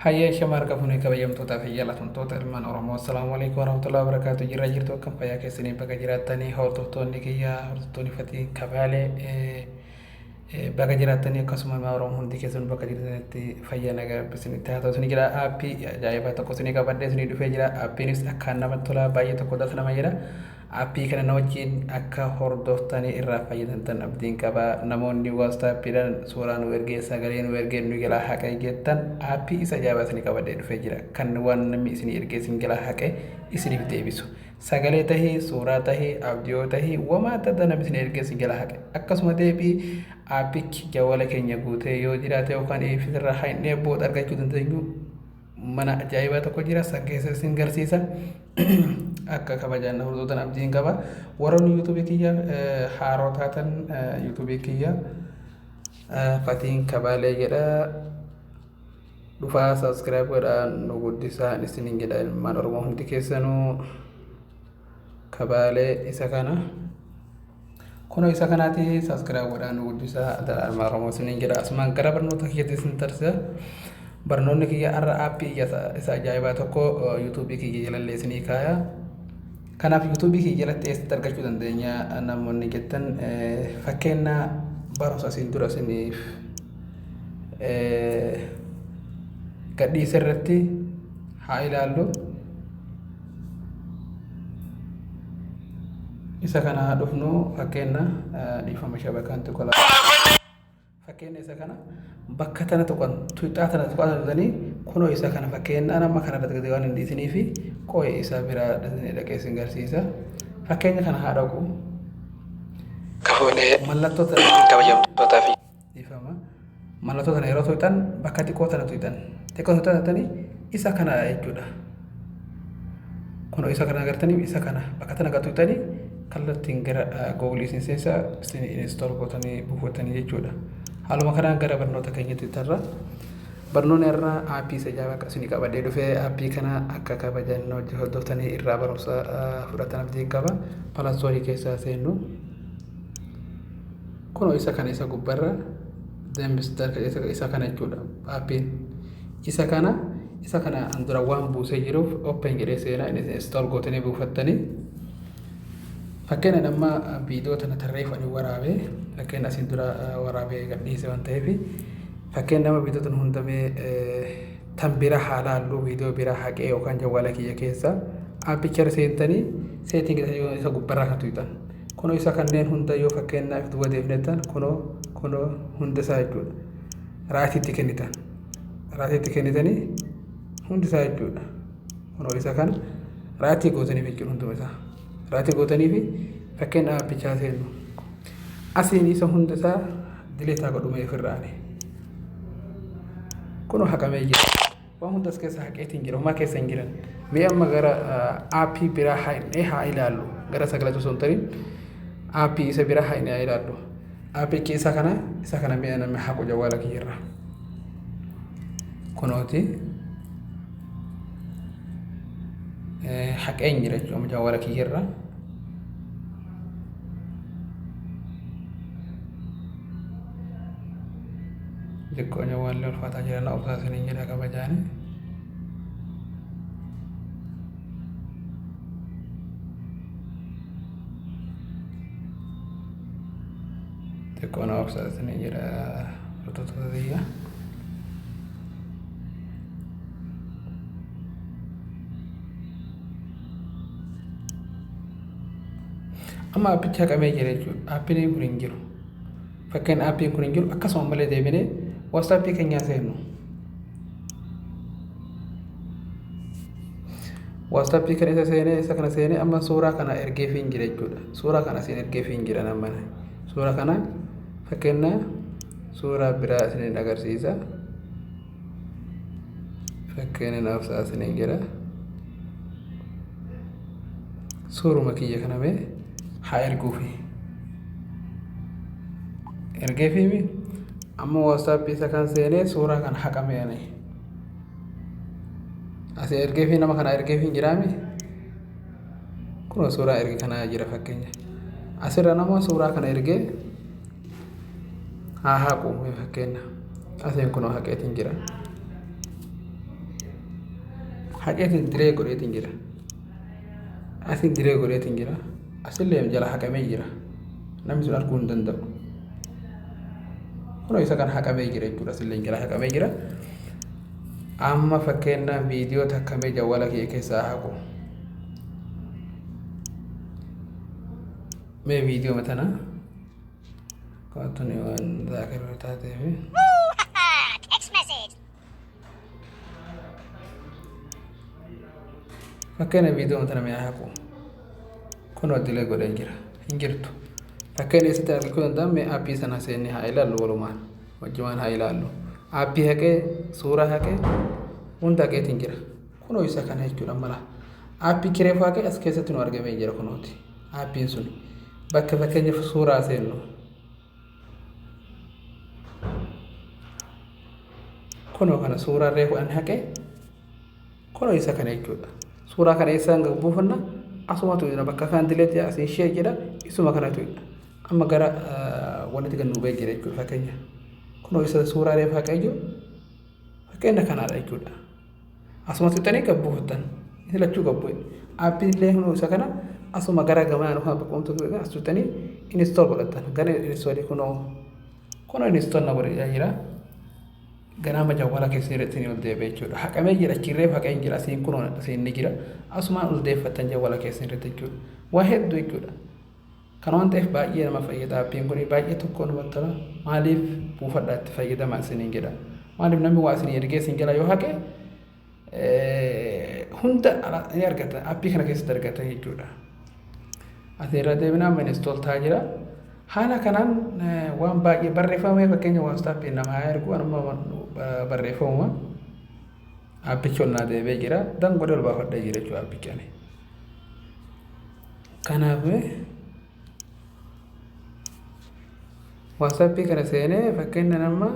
Hayyee shama harka fuunee kabajamtootaa fi jaallatamtoota ilmaan Oromoo, assalaamu alaikum warahmatullahi wabarakatuh. Jirra jirtu, akkam fayyaa keessanii? Baga jiraattanii. Hordoftoonni kiyya, hordoftoonni Fatiin Kabaalee, baga jiraattanii. Akkasuma ilmaan Oromoo hundi keessan bakka jirtanitti fayyaa nagaa isinitti haa ta'u isinii jira. Aappii ajaa'ibaa tokko isinii qabadhee isinii dhufee jira. Aappiinis akkaan namatti tola, baay'ee tokko das nama jedha. Aappii kana na wajjin akka hordoftanii irraa fayyadamtan abdiin qaba. Namoonni WhatsAppiidhaan suuraa nu ergee, sagalee nu ergee nu jalaa haqee jettan, aappii isa ajaa'ibaa isinii qabadhee dhufee jira. Kan waan namni isinii ergee isin jalaa haqee isiniif deebisu. Sagalee tahii, suuraa tahii, audio tahii, wamaa adda addaa namni isin ergee isin jalaa haqe. Akkasuma deebii aappichi jawwala keenya guutee yoo jiraate yookaan ifirraa haqnee booda argachuu dandeenyu mana ajaa'ibaa tokko jira, san keessa isin garsiisa. Akka kabajaan na hordoftan abdiin qaba. Warroonni yuutuubii kiyya haaroo taatan, yuutuubii kiyya Fatiin Kabaalee jedha. Dhufaa subscribe godhaa nu guddisaa isiniin jedha. Ilmaan Oromoo hundi keessanuu Kabaalee isa kana. Kunoo isa kanaati, subscribe godhaa nu guddisaa ilmaan Oromoo isiniin jedha. Asumaan gara barnoota kiyyatti isin tarsisa. Barnoonni kiyya har'a aappii isa ajaa'ibaa tokko yuutuubii kiyya jalallee isinii kaaya. Kanaaf yuutuubii kiyya jalatti eessatti argachuu dandeenya namoonni jettan, fakkeenya barumsa asiin dura isiniif gadhiise irratti haa ilaallu. Isa kana haa dhufnu, fakkeenya, dhiifama, shabakaan xiqqoo. Fakkeenya isa kana bakka tana tuqan, tuqxaa tana tuqanii, kunoo isa kana. Fakkeenya nama kana irratti waan hin dhiisinii fi qoo'ee isaa biraa dhaqee isin garsiisa. Fakkeenya kana haa dhaqu. Kafuunee Mallattoo tana kabajamtootaa fi dhiifama. Mallattoo tana yeroo tuqxan, bakka xiqqoo tana tuqxan. Xiqqoo tuqxanii isa kana jechuudha. Kunoo isa kana agartanii, isa kana bakka tana gad tuqxanii kallattiin gara Google isin seensa, isin install gootanii buufatanii jechuudha. Haaluma kanaan gara barnoota keenyatti tarra. Barnoonni irraa aappii isa ajaa'ibaa akka isinii qabadhee dhufee, aappii kana akka kabajan hojii hordoftanii irraa barumsa fudhatan abdiin qaba. Play Store keessaa seennu. Kunoo isa kana, isa gubbarra Dumpster isa kana jechuudha aappiin. Isa kana an dura waan buusee jiruuf open jedhee seenaa, inni install gootanii buufattanii. Fakkeenya amma viidiyoo tana tarreeffanii waraabee, fakkeenya asiin dura waraabee gadhiise waan ta'eef, fakkeenya nama viidiyoo tana hundamee tan bira haa laallu, viidiyoo bira haqee yookaan jawwaala kiyya keessa aappicha seentanii setting isa gubbarraa kan tuqxan. Kunoo isa kanneen hunda yoo fakkeenyaaf duuba deefnettan, kunoo hunda isaa jechuudha. Rightiitti kennitan. Rightiitti kennitanii hundi isaa jechuudha. Kunoo isa kana right gootaniif jechuudha, hunduma isaa. Right gootanii fi fakkeenya aappichaa seennu. Asiin isa hunda isaa delete godhumee ofirraani. Kunoo haqamee jira. Waan hunda as keessa haqeetiin jira. Homaa keessa hin jiran. Mee amma gara aappii biraa haa ilaallu. Gara sagalee osoo hin ta'in aappii isa biraa haa ilaallu. Aappichi isa kana mi'a namni haqu jawwaala kiyyarraa. Kunooti. Haqee hin jira jechuudha jawwaala kiyyarraa. Xiqqoo jawwaalli ulfaataa jira, na obsaa isiniin jedha kabajaani. Xiqqoo na obsaa isiniin jedha, hordoftoota kiyya. Amma aappichi haqamee jira jechuudha. Aappiin kun hin jiru. Fakkeenya aappiin kun hin jiru. Akkasuma malee deebinee WhatsAppii keenyaa seennu. WhatsAppii kana isa seenee, isa kana seenee, amma suuraa kana ergeefii hin jira jechuudha. Suuraa kana asiin ergeefii hin jira nama. Suuraa kana fakkeenya suuraa biraa isiniin agarsiisa. Fakkeenya naaf sa'a isiniin jira. Suuruma kiyya kana mee haa erguufi. Ergeefiimi amma WhatsAppii isa kan seenee suuraa kana haqame ani. Asii ergeefii, nama kana ergeefii hin jiraami. Kunoo suuraa erge kanaa jira fakkeenya. Asirra nama suuraa kana ergee haa haqu fakkeenya. Asiin kunoo haqeetiin jira. Haqeetiin diree godheetiin jira. Asiin diree godheetiin jira. Asillee jala haqamee jira. Namni sun arguu hin danda'u. Kunoo isa kan haqamee jira jechuudha. Asillee jala haqamee jira. Amma fakkeenyaaf viidiyoo takka mee jawwala kiyya keessaa haqu. Mee viidiyoo tana kaatuni waan zaakirra taateef. Text message. Fakkeenya viidiyoo tana mee haqu. Kunoo delete godhee jira. Hin jirtu. Fakkeenya eessatti argachuu danda'an? Mee aappii sana seennee haa ilaallu, walumaan. Wajjumaan haa ilaallu. Aappii haqee, suuraa haqee, hunda haqeetiin jira. Kunoo isa kana jechuudha mala. Aappii kireefuu haqee as keessatti nu argamee jira kunooti. Aappiin sun bakka fakkeenyaaf suuraa seennu. Kunoo kana suuraa reefu an haqee kunoo isa kana jechuudha. Suuraa kana eessaan gad buufanna? Asumatu jira, bakka kan delete asiin share jedha, isuma kanatu amma gara walitti gad nu ba'ee jira jechuudha fakkeenya. Kunoo isa suuraa reefu haqee jiru fakkeenya kanaadha jechuudha. Asuma tuqxanii gad buufattan. Inni lachuu gad bu'e. Aappiin illee kunoo isa kana asuma gara gamaa dhufaa bakka wantoota tuqxanii as tuqxanii install godhattan. Gara install kunoo install na godhee jira. Ganama jawwala keessa irratti ol deebi'e jechuudha. Haqamee jira, achirree haqee jira, asiin kunoo asiin ni jira. Asumaan ol deeffattan jawwala keessa irratti jechuudha. Waa hedduu jechuudha. Kana waan ta'eef baay'ee nama fayyada aappiin kun, baay'ee tokko namatti tola. Maaliif buufadhaa, itti fayyadamaa isiniin jedha. Maaliif namni waa isinii ergee isin jala yoo haqe hunda ni argata, aappii kana keessatti argata jechuudha. Asii irra deebinaa amma install ta'aa jira. Haala kanaan waan baay'ee barreeffamee, fakkeenya WhatsAppiin nama haa ergu, anuma barreeffamuma aappichi ol naa deebi'ee jira. Dan godhee ol baafadhee jira jechuudha aappichi ani. Kanaaf WhatsAppii kana seenee fakkeenya nama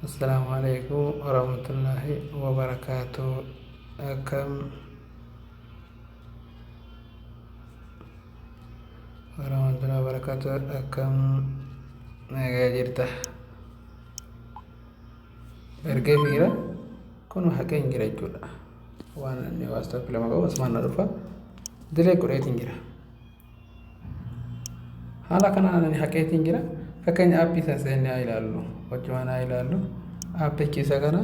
"Assalaamu alaikum warahmatullaahi wabarakaatuh, akkam warahmatullaahi wabarakaatuh, akkam nagaa jirta?" Ergee jira, kun haqee hin jira jechuudha. Waan inni WhatsApp lama qabu asumaan na dhufa, delete godheetiin jira. Haala kanaan ani haqeetiin jira. Fakkeenya aappii sana seennee haa ilaallu. Wajjumaan haa ilaallu. Aappichi isa kana.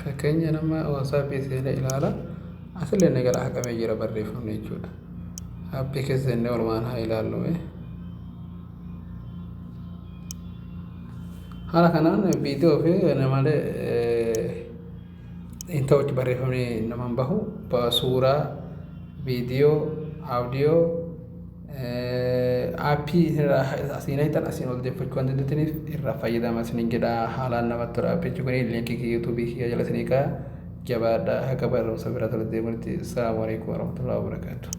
Fakkeenya nama WhatsAppii seenee ilaala. Asillee ni gara haqamee jira barreeffamni jechuudha. Aappii keessa seennee walumaan haa ilaallu. Haala kanaan viidiyoo fi malee hin ta'utti barreeffamni namaan bahu, suuraa, viidiyoo, audiyoo, aappii asiin hiitan asiin ol deeffachuu waan dandeettaniif irraa fayyadama isiniin jedha. Haalaan namatti tola aappichi kun. Liinkii YouTubeii kiyya jala isinii ka'a. Jabaadhaa, haga barumsa biraa tola deemutti. Assalaamu alaikum warahmatullahi wabarakaatuh.